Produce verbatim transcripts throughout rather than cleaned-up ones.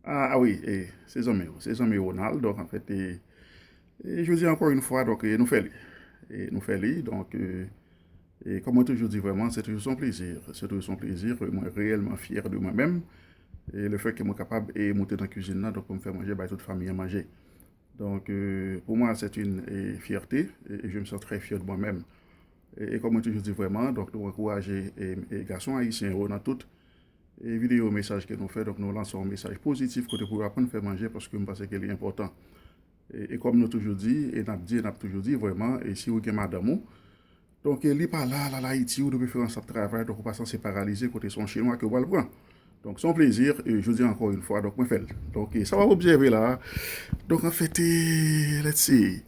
Ah, ah wi, e, se zanmi w, se zanmi Ronald. Donk, anfèt, e, e jodi ankò yon fwa, donk, e, nou fè li. E nou fè li, donk, e, e kòm mwen toujou di, vrèman, se toujou yon plezi. Se toujou yon plezi. Mwen reyèlman fyè de mwen menm. E le fèt ke mwen kapab e moute nan kizin nan, donk, pou m fè manje, bay tout fanmi an manje. Donk, e, pou mwen, se yon e, fyète, e, e je me sens très fier de moi-même. E, e kòm mwen toujou di, vrèman, donk, nou ankouraje e, e gason ayisyen yo nan tout e videyo mesaj ke nou fè, donk nou lanse yon mesaj pozitif kote pou yo aprann fè manje, paske m panse ke li enpòtan. E, e kòm nou toujou di, e n ap di, e n ap toujou di, vrèman, e si ou gen madanm ou, donk, e li pa la, l al Ayiti, ou de preferans ap travay, donk ou pa sanse paralize kote se yon chinwa ke w pral pran. Donk, se yon plezi, e jodi ankò yon fwa, donk mwen fè l. Donk, e sa w ap obsève la, donk anfèt, e, let's see.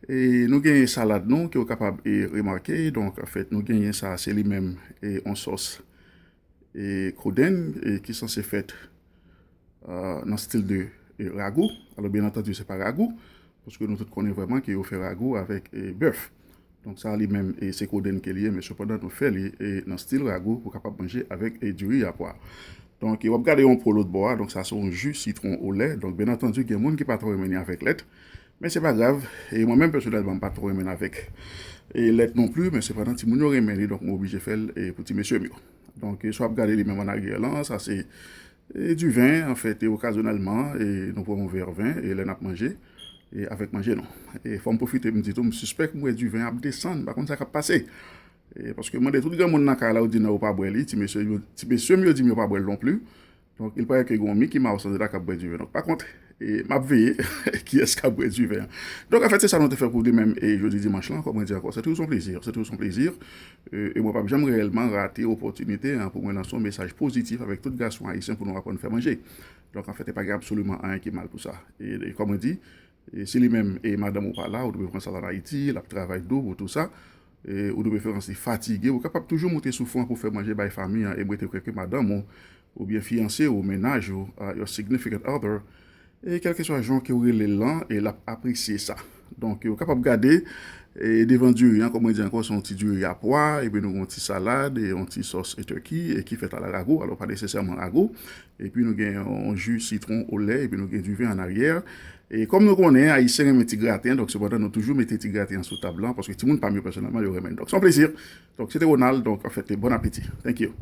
E nou genyen salad nou, ke w kapab e remake. Donk, anfèt, nou genyen sa, se li menm, e yon sòs e kodenn, e ki sanse fèt e, nan stil de e, ragou. Alò, byen antandi, se pa ragou, paske nou tout konnen vrèman ke yo fè ragou avèk e, bèf. Donk, sa li menm, e, se kodenn ke li ye, men sepandan, nou fè li e, nan stil ragou pou kapab manje avèk e, diri a pwa. Donk, e, w ap gade yon po lòt bò a, donk sa se yon ji sitwon olè. Donk, byen antandi, gen moun ki pa twò renmen li avèk lèt, men se pa grav. E mwen menm, pèsonèlman, m pa twò renmen avèk e, lèt non pli, men sepandan, timoun yo renmen li, donk mwen oblije fè l e, pou ti mesye m yo. Donk, e, sa w ap gade li menm an aryè lan, sa se e, diven, anfèt, e, okazyonèlman, e, nou pran yon vè ven, e, lè n ap manje, e, avèk manje nou. E fò m pwofite m di tou, m sispèk m wè diven ap desann, m pa konn sa k ap pase. E, paske m mande tout granmoun nan kay la, yo di non, yo pa bwè li, ti mesye yo, ti mesye m yo di m yo pa bwè l non pli. Donk, il paraît ke gen yon Mickey Mouse anndan k ap bwè diven. Donk, pa kont, e, m ap veye kiyès k ap bwè diven an. Donk, anfèt, se sa nou te fè pou li menm, e, jodi dimanch lan, kòm mwen di ankò, se toujou yon plezi, se toujou yon plezi. E, e mwen p ap janm reyèlman rate opòtinite an pou mwen lanse yon mesaj pozitif avèk tout gason ayisyen pou nou aprann fè manje. Donk, anfèt, e pa gen absoliman anyen ki mal pou sa. E, e kòm mwen di, e si li menm e madanm ou pa la, ou dwe pran sa an Ayiti, l ap travay di w pou tou sa, e ou de preferans li fatige, ou kapab toujou moute sou fou an pou fè manje bay fanmi an e mete kwèke madanm ou, oubyen fiyanse ou, mennaj ou, uh, your significant other, e kèlkeswa jan ke w rele l lan, e l ap apresye sa. Donk, ou kapab gade, e devan diri an, kòm mwen di ankò, se yon ti diri a pwa, epi nou gen yon ti salad, e yon ti sòs e turkey, e ki fèt a la ragou, alò pa nesesèman ragou. Epi nou gen yon ji sitwon olè, epi nou gen diven an aryè. E kòm nou konnen, Ayisyen renmen ti graten, donk sepandan nou toujou mete ti graten an sou tab lan, paske timoun pa m yo pèsonèlman, yo renmen l. Donk, se yon plezi. Donk, se te Ronald, donk, anfèt, bon apeti. Thank you.